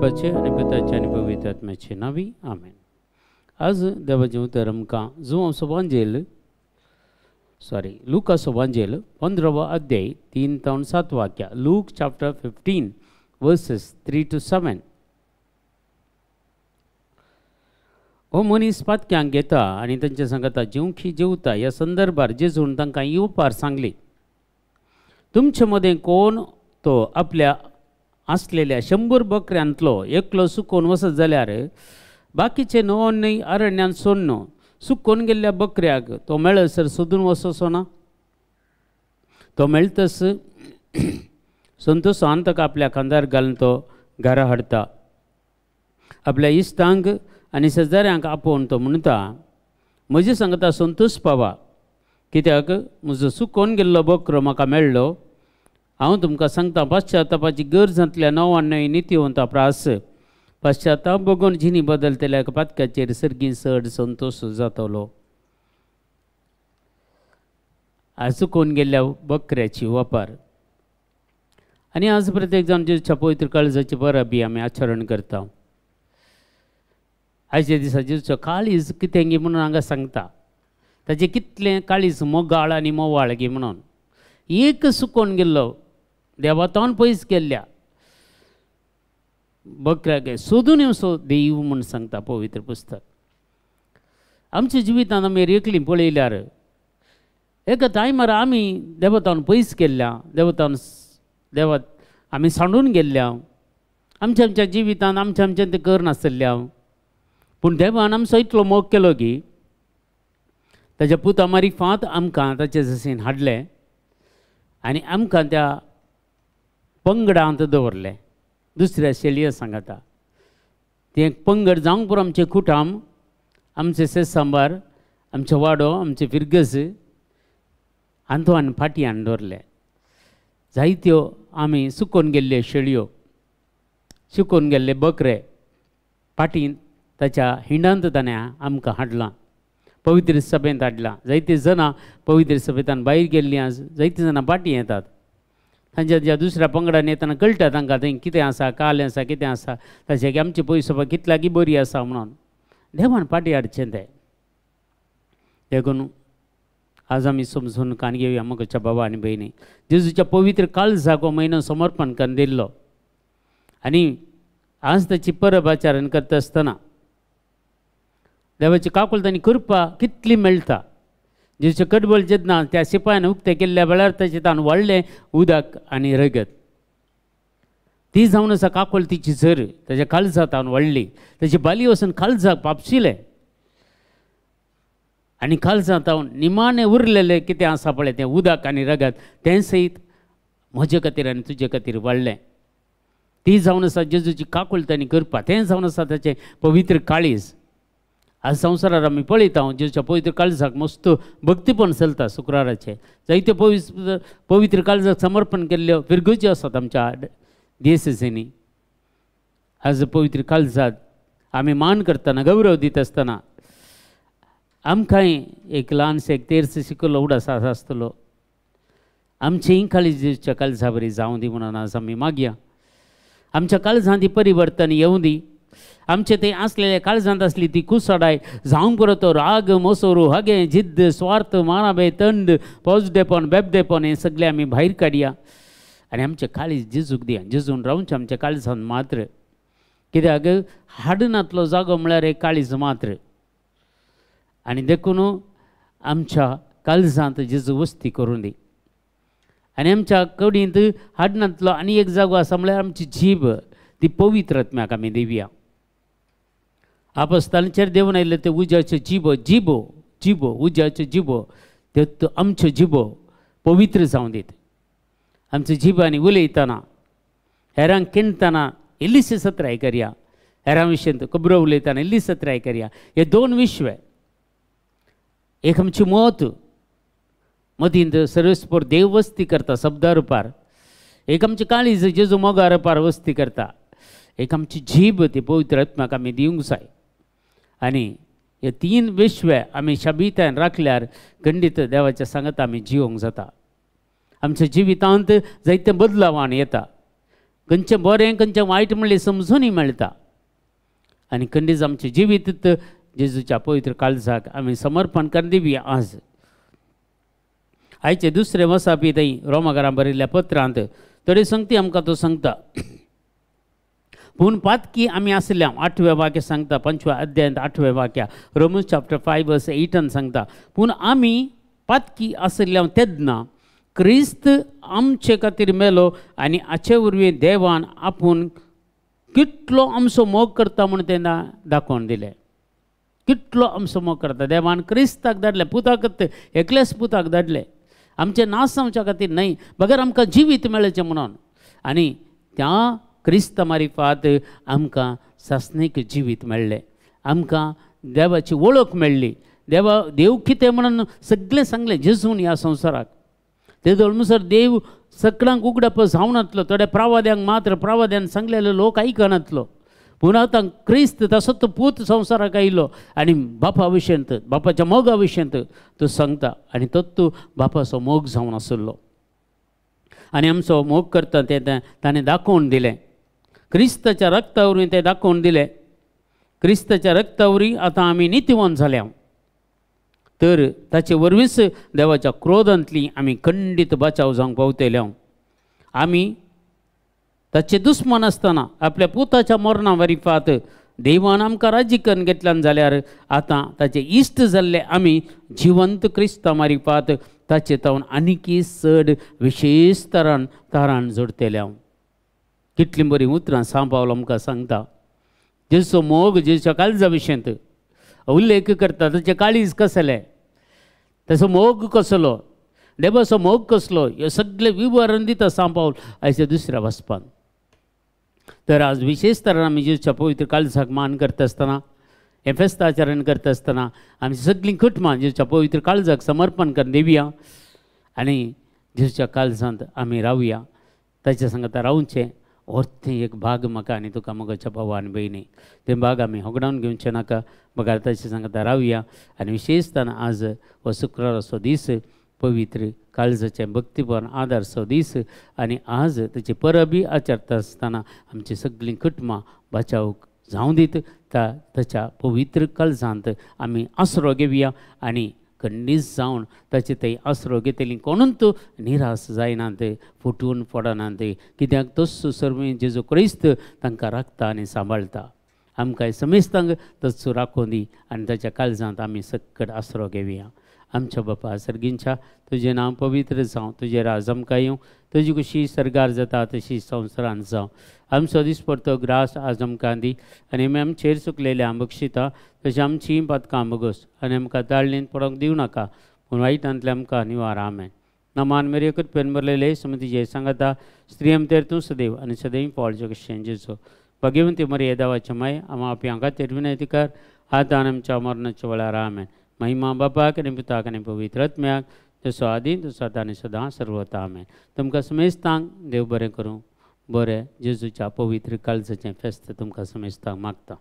बापाचे आनी पिताचे आनी पवित्र आत्म्याचे नांवी आमेन. आज देवाचें उतर आमकां जुवांव वांजेल सॉरी लुकास वांजेल 15वो अध्याय 3 ते 7 वाक्या. Look chapter 15 versus 3 to 7. हो मनीस पातक्यांक घेता आनी तांच्या सांगता जेवखी जेवता. ह्या संदर्भार जेजून तांकां येवपार सांगली, तुमचे मदें कोण तो आपल्या आसलेल्या 100 बकऱ्यांतलो एकलो सुकोवन वचत जाल्यार बाकीचे 99 अरण्यांत सोडून सुकोवन गेल्ल्या बकऱ्याक तो मेळसर सोदून वचचो ना? तो मेळतस संतोषान ताका आपल्या खांदार घालून तो घरा हाडटा. आपल्या इश्टांक आनी शेजाऱ्यांक आपोवन तो म्हणटा, म्हजे सांगता संतोष पावा, कित्याक म्हजो सुकोवन गेल्लो बकरो म्हाका मेळ्ळो. हांव तुमकां सांगता, पश्चातापाची गरज जातल्या 99 नितीवंता प्रास पश्चाताप बगोवन जिनी बदलतल्या पातक्याचेर सर्गीं चड संतोष जातलो. आज चुकोवन गेल्ल्या बकऱ्याची वापर. आनी आज प्रत्येक जाण जेजूच्या पवित्र काळजाची परबी आमी आचरण करता. आयच्या दिसा जेजूचो काळीज कितें गी म्हणून हांगा सांगता, ताचें कितलें काळीज मोगाळ आनी मोवाळ गी म्हणून. एक सुकोवन गेल्लो देवातावन पयस गेल्ल्या बकऱ्याक सोदून येवचो देव म्हूण सांगता पवित्र पुस्तक. आमच्या जिवितांत आमी एकली पळयल्यार एका टायमार आमी देवतावन पयस गेल्ल्या, देवतावन देवात आमी सांडून गेल्ल्या, आमच्या आमच्या जिवितांत आमच्या आमच्यान तें करनासल्या. पूण देवान आमचो इतलो मोग केलो की ताच्या पुता मारिफात आमकां ताचे जसेन हाडलें आनी आमकां त्या पंगडांत दवरलें. दुसऱ्या शेळये सांगता तें पंगड जावंक पुरो आमचें कुटाम, आमचें सेसांबार, आमचो वाडो, आमचें फिरगज आंतवान फाटयान दवरलें. जायत्यो आमी सुकोवन गेल्ल्यो शेळयो, सुकोवन गेल्ले बकरे फाटीन ताच्या हिंडांत ताणें आमकां हाडलां, पवित्र सभेंत हाडलां. जायते जाणां पवित्र सभेंतान भायर गेल्लीं, जायतीं जाणां फाटीं येतात. तांच्या ज्या दुसऱ्या पंगडान येतना कळटा तांकां थंय कितें आसा, कालें आसा, कितें आसा, ताचें की आमची पयस सभा कितल्याकी बरी आसा म्हणून देवान फाटीं हाडचें तें. देखून आज आमी समजून कान घेवया मोगाच्या बाबा आनी भयणी, जेजूच्या पवित्र काळजाक हो म्हयनो समर्पण करून दिल्लो आनी आज ताची परब आचरण करता आसतना देवाची काकुळट आनी कृपा कितली मेळटा. जेजूचें कडबळ जेन्ना त्या शिपायान उक्तें केल्ल्या वेळार ताचें ताण व्हडलें उदक आनी रगत ती जावन आसा काकुळटीची झर ताच्या काळजा तावन व्हडली. ताची बाली वचून काळजाक पापशिलें आनी काळजा तावन निमाणें उरलेलें कितें आसा पळय तें उदक आनी रगत तें सयत म्हजे खातीर आनी तुजे खातीर वाडलें. ती जावन आसा जेजूची काकुळट आनी कृपा, तें जावन आसा ताचें पवित्र काळीज. आज संवसारार आमी पळयता जेजूच्या पवित्र काळजाक मस्त भक्तीपण चलता. शुक्राराचें जायत्यो पवित्र काळजाक समर्पण केल्ल्यो फिरगुज्यो आसात आमच्या देसेनी. आज पवित्र काळजाक आमी मान करतना, गौरव दित आसतना आमकांय एक ल्हानशें एक तेर्स शिकलो उडास आसतलो. आमचेंय काळीज जेजूच्या काळजा बरी जावं दी म्हणून आज आमी मागया. आमच्या काळजांत परिवर्तन येवं दी. आमचे ते आसलेले काळजांत आसली ती कुसडाय जावंक पुरो तो राग, मोसोरू, हगे, जिद्द, स्वार्थ, माराबे, तंड, पोजडेपण, बेबदेपण हें सगळें आमी भायर काडया आनी आमचें काळीज जेजूक दिया. जेजून रावचें आमच्या काळजांत मात्र, कित्याक हाडनातलो जागो म्हळ्यार एक काळीज मात्र. आनी देखून आमच्या काळजांत जेजू वस्ती करून दी. आनी आमच्या कडींत हाडनातलो आनी एक जागो आसा म्हळ्यार आमची जीब, ती पवित्र आत्म्याक आमी दिवया. आपस्तांचेर देवून आयिल्ले ते उज्याच्यो जिबो, जिबो, जिबो, उज्याच्यो जिबो, त्यो आमच्यो जिबो पवित्र जावं दीत. आमच्या जिबांनी उलयतना, हेरांक किणतना इल्लीशी सत्राय करया, हेरां विशयंत खबरो उलयतना इल्ली सत्राय करया. हे दोन विश्व, एक आमची मत, मतींत सर्वेस्पर देव वस्ती करता शब्दा रुपार, एक आमची काळीज जेजू मोगा रुपार वस्ती करता, एक आमची जीब ती पवित्र आत्म्याक आमी दिवंक जाय. आनी हे तीन विश्व आमी शाबितान राखल्यार खंडीत देवाच्या सांगात आमी जिवंक जाता. आमच्या जिवितांत जायते बदलावान येता. खंयचें बरें खंयचें वायट म्हणलें समजूनय मेळटा. आनी खंडीच आमचें जिवीत जेजूच्या पवित्र काळजाक आमी समर्पण करून दिवया. आज आयचे दुसरे वसापी थंय रोमाकारां बरयल्ल्या पत्रांत थोडी संगती आमकां तो सांगता. पूण पातकी आमी आसल्या 8व्या वाक्य सांगता, 5व्या अध्यायांत 8व्या वाक्या, रोमन्स चॅप्टर 5 वर्स 8 सांगता, पूण आमी पातकी आसल्या तेन्ना क्रिस्त आमचे खातीर मेलो आनी हाचे वरवीं देवान आपूण कितलो आमचो मोग करता म्हूण तेन्ना दाखोवन दिलें. कितलो आमचो मोग करता, देवान क्रिस्ताक धाडलें, पुताक, एकल्याच पुताक धाडलें, आमचें नाश जावच्या खातीर न्हय बगर आमकां जिवीत मेळचें म्हणून. आनी त्या क्रिस्ता मारिफात आमकां सासणीक जिवीत मेळ्ळें, आमकां देवाची वळख मेळ्ळी, देवा देव कितें म्हणून सगळें सांगलें जेजून ह्या संवसाराक. ते म्हणसर देव सगळ्यांक उगडप जावनातलो, थोड्या प्रावाद्यांक मात्र प्रावाद्यान सांगलेले लोक आयकनातलो. पूण आतां क्रिस्त तसो तो पूत संवसाराक आयलो आनी बापा विशयंत, बापाच्या मोगा विशयंत तो सांगता आनी तो तूं बापाचो मोग जावन आसलो आनी आमचो मोग करता तें ताणें दाखोवन दिलें. क्रिस्ताच्या रक्ता वरवीं तें दाखोवन दिलें. क्रिस्ताच्या रक्ता वरवीं आतां आमी नितीवंत जाल्या, तर ताचे वरवींच देवाच्या क्रोधांतली आमी खंडीत बचाव जावंक पावतले. आमी ताचे दुस्मान आसतना आपल्या पुताच्या मरणा वरिफात देवान आमकां राजी करून घेतल्यान जाल्यार आतां ताचे इश्ट जाल्ले आमी जिवंत क्रिस्ता मारिफात ताचे तावन आनीकी चड विशेश तरान तारान जोडटले. कितलीं बरीं उतरां सांबावल आमकां सांगता. जेजूचो मोग जेजूच्या काळजा विशयंत उल्लेख करता, ताचें काळीज कसलें, ताचो मोग कसलो, देवाचो मोग कसलो, हे सगळे विवरण दिता सांबावल आयच्या दुसऱ्या वाचपान. तर आज विशेष तरान आमी जेजूच्या पवित्र काळजाक मान करता आसतना, हें फेस्ताचरण करता आसतना आमी सगळीं कुटुंबां जेजूच्या पवित्र काळजाक समर्पण करून दिवया आनी जेजूच्या काळजांत आमी रावया, ताच्या सांगता रावचें. अर्थे एक भाग म्हाका आनी तुका मोगाच्या भावा आनी भयणी तें भाग आमी होगडावन घेवचें नाका, बगर ताचे सांगता रावया. आनी विशेषतान आज हो शुक्राराचो दीस, पवित्र काळजाचें भक्तीपण आदारचो दीस आनी आज ताची परबी आचरता आसतना आमची सगळीं कुटुंबां बचाव जावं दीत ताच्या पवित्र काळजांत आमी आसरो घेवया आनी खंडीत जावन ताचे थंय आसरो घेतली कोणून निराश जायनात, फुटून पडनात, कित्याक तस्सो सर्व जेजू क्रिस्त तांकां राखता आनी सांबाळटा. आमकां समेस्तांक तस्सो राखून दी आनी ताच्या काळजांत आमी सक्कड आसरो घेवया. आमच्या बापा सर्गींच्या, तुजें नांव पवित्र जावं, तुजें राज आमकां येवं, तुजी खुशी सर्गार जाता तशी संवसारांत जावं. आमचो दिसपडतो ग्रास आज आमकां दी आनी आमी आमचेर चुकलेले आम बक्षिता तशें आमची पातकां बगोस आनी आमकां ताळणींत पडोंक दिवं नाका, पूण वायटांतले आमकां निवार. आमेन. नमान मेरे कृपेन भरलेले समितीचे सांगता, स्त्री आमतेर तूं सदैव आनी सदैव फळ जगशें जेजो. भगवंती मरे देवाचे माय आमा आपल्या खातीर विनंती कर आतां आनी आमच्या मरणाच्या वेळार. आमेन. महिमा बापाक आनी पुताक आनी पवित्र आत्म्याक, जसो आदी तसो आतां आनी सदां सर्वता. आमेन. तुमकां समेस्तांक देव बरें करूं. बरें जेजूच्या पवित्र काळजाचें फेस्त तुमकां समेस्तांक मागता.